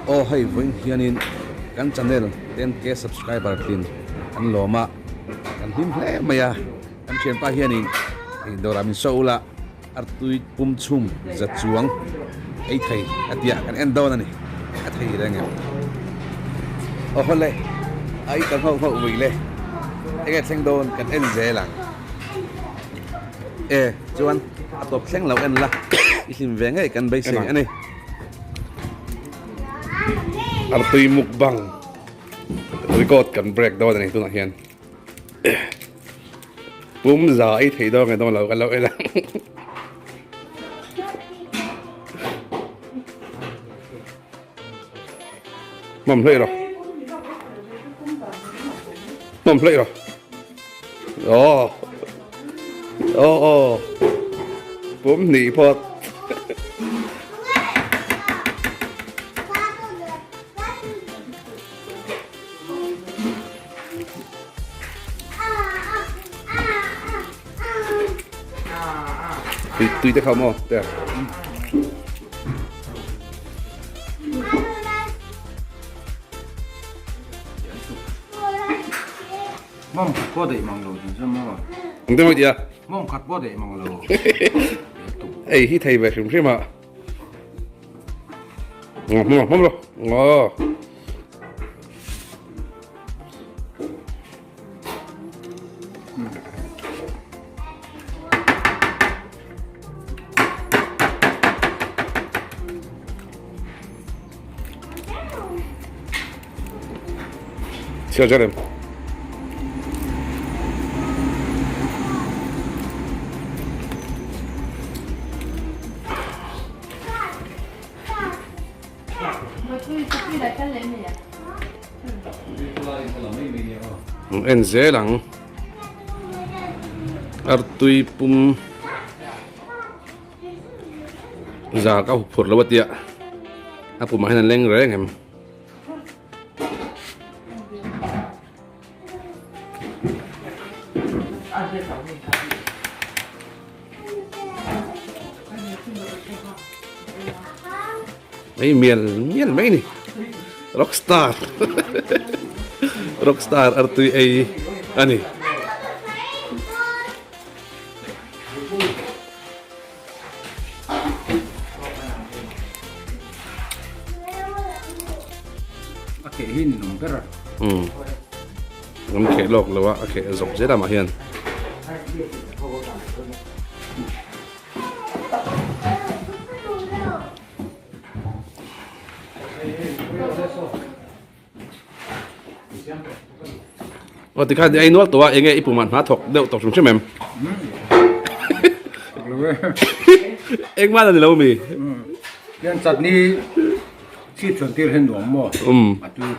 Aw hei vawiin hianin kan channel 10k subscriber tlin an lawm a, kan hlim hle mai a, kan thianpa hianin dawrah min show ula artui pum chhum za chuang ei thei a tia kan en dawn a ni, a thei reng em? Aw hawle ai ka nghauh nghauh vui le, enge thleng dawn kan en zel ang. E chuan a tawp thleng lo en la i hlim ve ngei kan beisei a ni. Artui mukbang record kan break dawn a ni tunah hian pum za ei thei dawn nge dawn lo kan lo en ang. Mawm hlei rawh Mawm hlei rawh Aw Aw aw Pum hnih phawt Tui tui te kha maw te. Mom khat pawh daih mang lo chu chu maw. Ang te maw tia. Mom khat pawh daih mang lo. Ei hi thei ve hrim hrim a. Ngam ngam ngam lo. Ngaw. Chhiar zel em? En zel ang artui pum za ka huphurh lo a tia a pumah hian an leng reng em. Ei mial mial mai ni rockstar rockstar artui ei ani. A keh hi ni awm ber a. Umm. An kheh lawk lo a, a kheh zawk zel amah hian. Aw tikhan i ei nual tawh a, enge i pumah hna thawk deuh tawh hrim hrim em? Engmah la ni lo mi? Hian chutney chhip chhuan tir hian nuam maw? Um. A tui.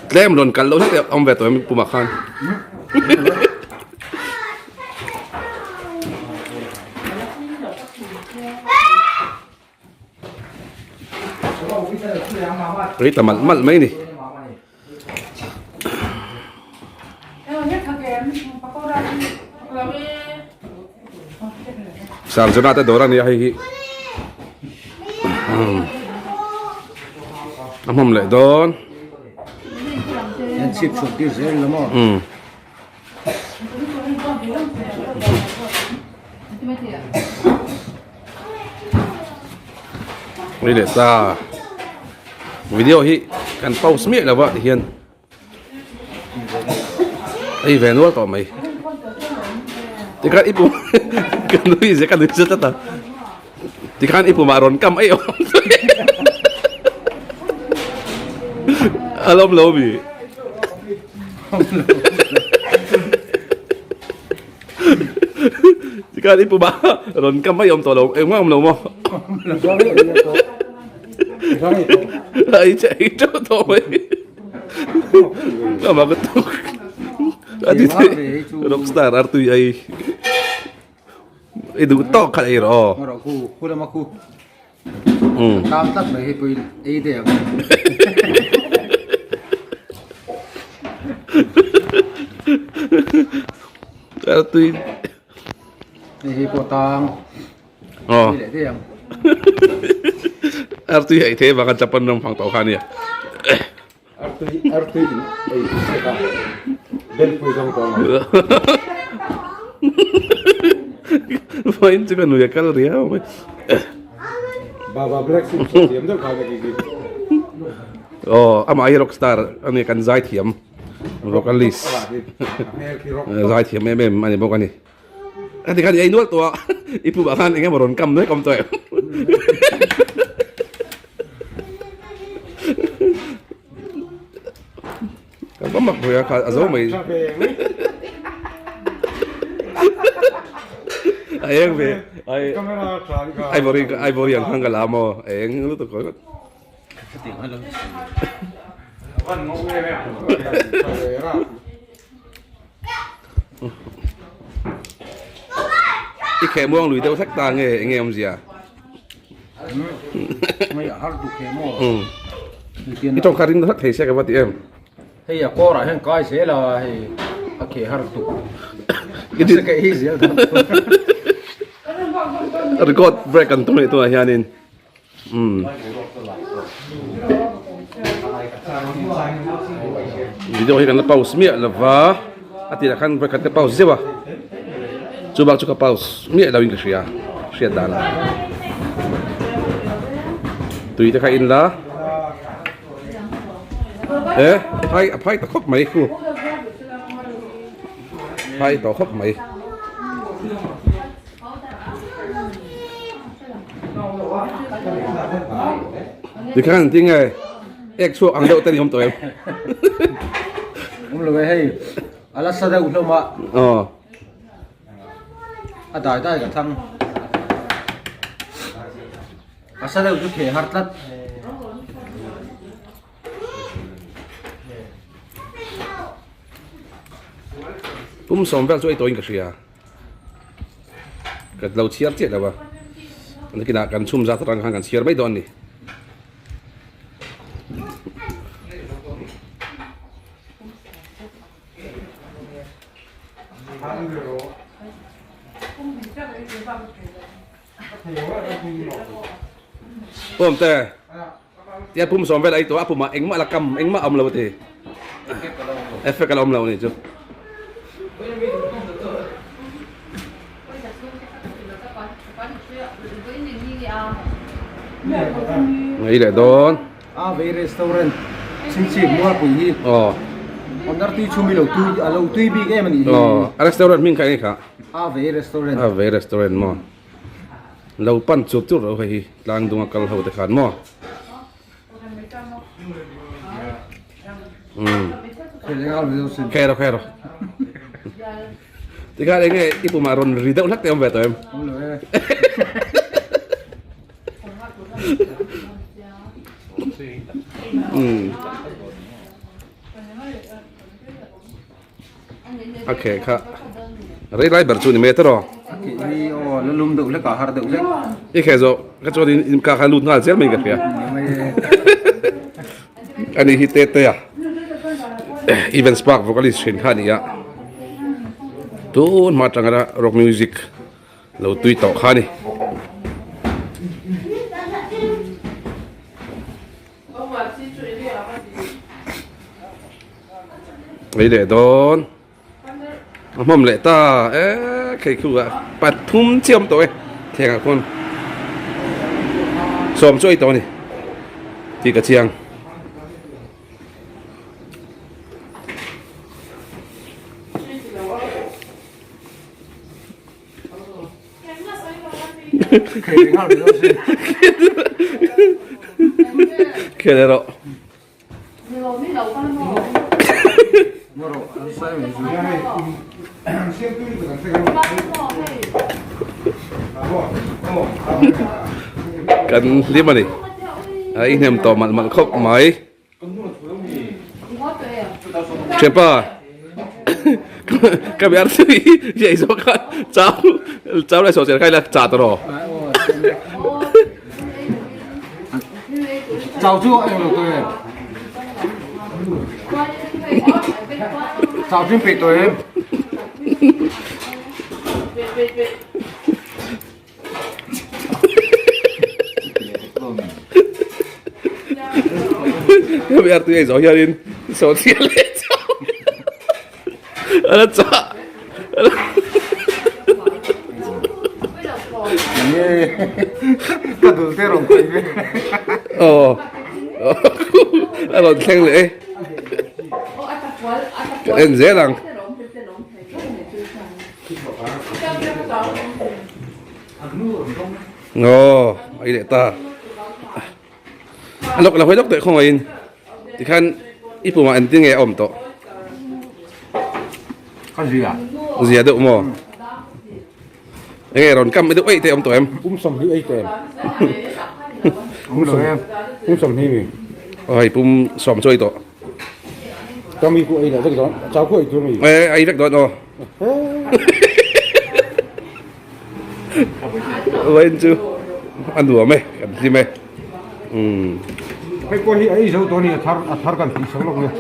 Tlem rawn kal loh hlek awm ve tawh em pumah khan. Rei ta malh malh mai ni. Sarjana te dawr a nia hei hi. A hmawm leh dawn. An chhip chhuak tir zel la maw? Um. Ui leh ta. Video hi kan pause miah lo va tihian ei ve nual tawh mai. Tikhan i pum ka nui zia ka nui zia tlat a. Tikhan i pumah rawn kam ei awm a lawm lo mi. Tikhan i pumah rawn kam ei awm tawh lo engmah awm lo maw. Ai che ei teuh tawh mai. Amah ka tuk. A ti thei rockstar artui ei. I duh tawk kha ei rawh aw. Rawh khu khu lama khu. Tam tlat mai hei pawhin ei daih ang. Artui. Hei hi pawh tang. Aw. Artui ei thei vanga Japan ram fang tawh kha ania. Artui artui in ei se kha. Belpui zawng tawh ang. Vawiin chu ka nui a kal riau mai. Baba Black Sheep saw thiam deuh kha ka ki. Aw amah hi rockstar ania kan zaithiam vocalist. Zaithiam em em ani bawk ani. Ka ti khan i ei nual tawh a, i pum ah khan eng emaw rawn kam mek awm tawh em? Ka va mak ve a kha a zo mai. A eng ve ai ivory ivory ang khan ka la maw a eng lutuk ringawt. I kheh muang lui deuh hlek ta nge enge awmzia? Mai a har duk he maw. I tawng kha ring hlek thei se ka va ti em. Hei a kawr ah hian kai zel a hei a kheh har duk. I ti ka hi zel dan. Record break kan tum leh tunah hianin. Umm. Video hi kan la pause miah lova a tirah khan vawikhat ka pause zeuh a chu bak chu ka pause miah lo in ka hria hriat dan ah tui te kha in la e phai a phai ta khawp mai khu phai tawh khawp mai. Tikhan an ti nge ek chhuak ang deuh te ni awm tawh em? Awm lo e hei a la sa deuh hlawm a. Aw. A dai dai ka thang. A sa deuh chu theh har tlat. Pum sawm vel chu ei tawhin ka hria. Ka lo chhiar chiah lo a, nakinah kan chhum zat atang khan kan chhiar mai dawn a ni. Pawmte, tia pum sawm vel a ei tawh a, a pumah engmah la kam engmah a awm lo a ti. Effect a la awm lo a ni chu. Ngei leh dawn. A vei restaurant chhingchhip mualpui hi. Aw. Owner tui chhum hi lo tui a lo tui bik em a nih hi. Aw, a restaurant hming kha eng kha? A vei restaurant. A vei restaurant maw. Lo pan chur chur ro hei hi tlang dunga kal ho te khan maw. Umm. Khe ro khe ro. Tikhan enge i pumah rawn ri deuh hlek te awm ve tawh em? Umm. A kheh kha rei lai ber chu ni mai tawh. A kheh hi aw la lum deuh hlek a har deuh hlek. I kheh zawh ka chuan in ka kha lut nghal zel mai ka hria. Ani hi te te a Evans Park vocalist thin kha a ni a. Tun hma atanga rock music lo tui tawh kha a ni. Ei leh dawn a hmawm leh ta e khei khu ah pathum chiah awm tawh e thleng ah khawn sawm chu a ei tawh a ni tih ka chiang. Khel erawh. Kan hlim a ni. A inhnem tawh malh malh khawp mai. Thianpa ka biar chu i ei zawk kha chau chau leh sawhchian kha ila chah tawh rawh. Chau chu eng lo tawh em? Chau chu in peih tawh em? Hemi artui ei zawh hianin sawhchiah leh chauh a la chah. Ka dul te rawn khawih ve. Aw a rawn thleng leh e. Ka en zel ang. Aw a i leh ta. A lawk la hawi lawk teh khawngaihin tikhan i pumah engtin nge a awm tawh? Ka zia. Zia deuh maw? Enge rawn kam deuh eih te awm tawh em? Pum 20 ei teh em? Pum lo em? Pum 20 mi. Aw hei pum 10 chu ei tawh. Ka mi ku ei leh vek dawn. Chau ku ei tur mi. Eh ei vek dawn aw. Vawiin chu a nuam e kan hlim e umm. Hei pawh hi a ei zo tawh a ni a thar a thar kan tih sak lawk nia.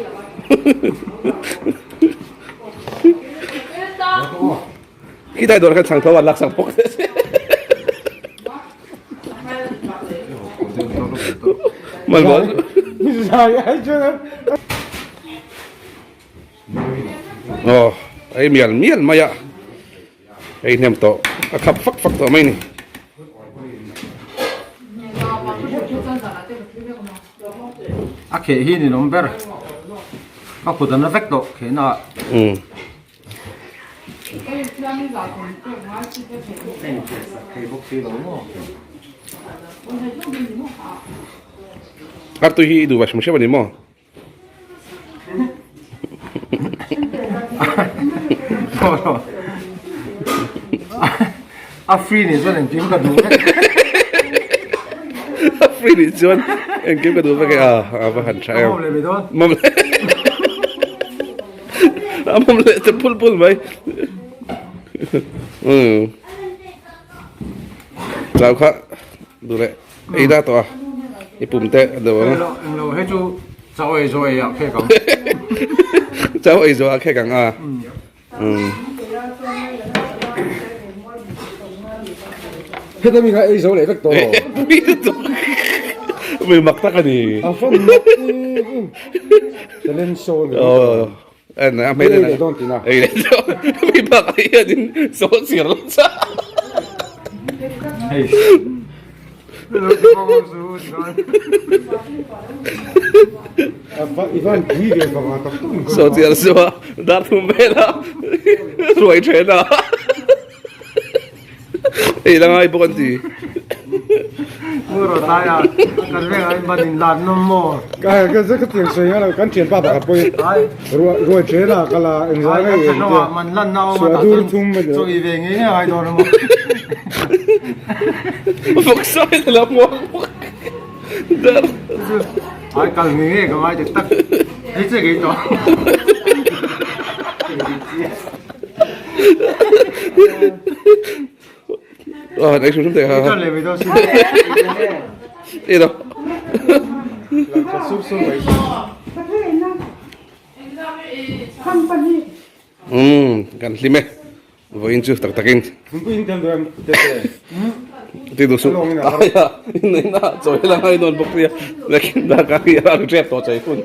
Khilai dawr khan chhang tho an lak sak bawk che se. Man bawk. Aw ei mial mial mai a. Hei hnem tawh a khap fak fak tawh mai ni. A kheh hi ni lawm ber. Ka kut an la vek tawh khehna ah. Umm. Artui hi i duh ve hrim hrim a ni maw? A free nih chuan engkim ka duh vek. A free nih chuan engkim ka duh vek e a a va han tha em. Ka mawm leh mai dawn. Mawm leh. A mawm leh te phul phul mai. Umm. Chau kha duh leh. Ei da tawh a, i pum te a deuh ang a. Englo hei chu chau ei zawh ei ah khek ang. Chau ei zawh ah khek ang a. Heta mi kha ei zo leh vek tawh lo. Pui lutuk. Mi mak tak a ni. A fan mak Talent show ni. Aw. En a hmel Ei leh dawn tina. Ei leh dawn. Mi bak ah hianin saw chir lo cha. Hei. Saw chir chu a dar thum vel a ruai then a. Ei la ngai bawk an ti. Vawksa in a lo muang bawk. Dar. Ờ, nãy xuống xuống hả? Đi đâu? Ừ, kan hlim e. Vawiin chu tak takin. Ti duh suh. Ai a, inneihna chawi la ngai nawn bawk nia. Lekin dak a hi a rang tep tawh chai hun.